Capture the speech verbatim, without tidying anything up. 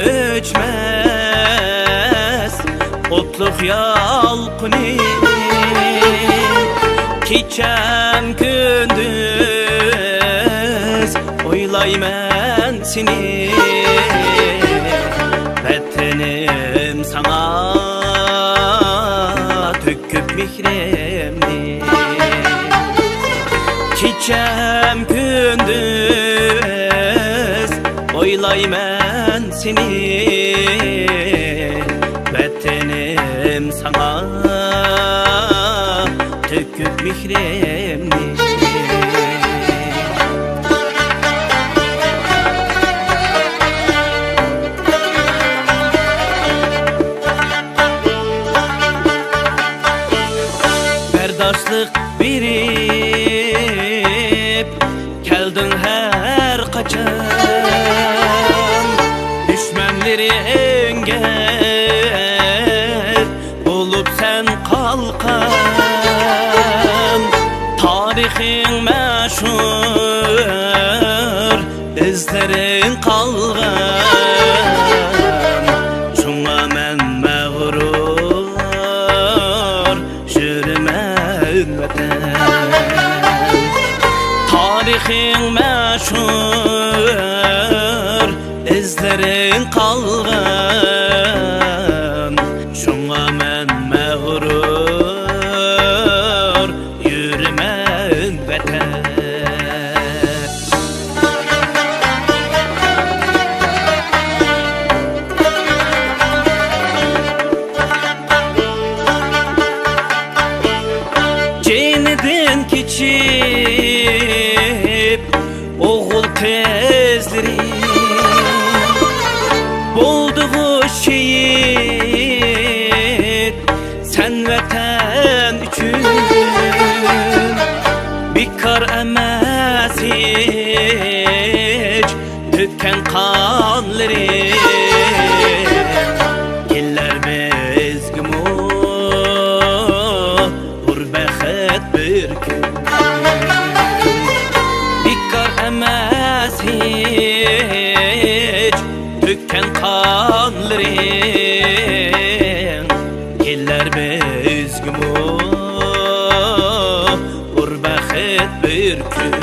ئۆچمەس ئوتلۇق يالقۇنى، كېچەم كۈندۈز ئويلايمەن سېنى، ۋەتىنىم، ساڭا تۆكۈپ مېھرىمنى. كېچەم كۈندۈز ئويلايمەن سېنى، ۋەتىنىم، ساڭا تۆكۈپ مېھرىمنى. بەرداشلىق بېرىپ كەلدىڭ ھەر قاچان، دۈشمەنلىرىڭگە بولۇپ سەن قالقان، تارىخىڭ مەشھۇر، ئىزلىرىڭ قالغان. شۇڭا مەن مەغرۇر يۈرىمەن، ۋەتەن. تارىخىڭ مەشھۇر، ئىزلىرىڭ قالغان. شۇڭا مەن مەغرۇر يۈرىمەن، ۋەتەن. جېنىدىن كېچىپ ئوغۇل قىزلىرى، بولدىغۇ شېھىت سەن ۋەتەن ئۈچۈن. بىكار ئەمەس ھېچ تۆككەن قانلىرىڭ، كېلەر بىزگىمۇ بىر بەخت، بىر كۈن. بىكار ئەمەس ھېچ تۆككەن قانلىرىڭ، كېلەر بىزگىمۇ بىر بەخت، بىر كۈن.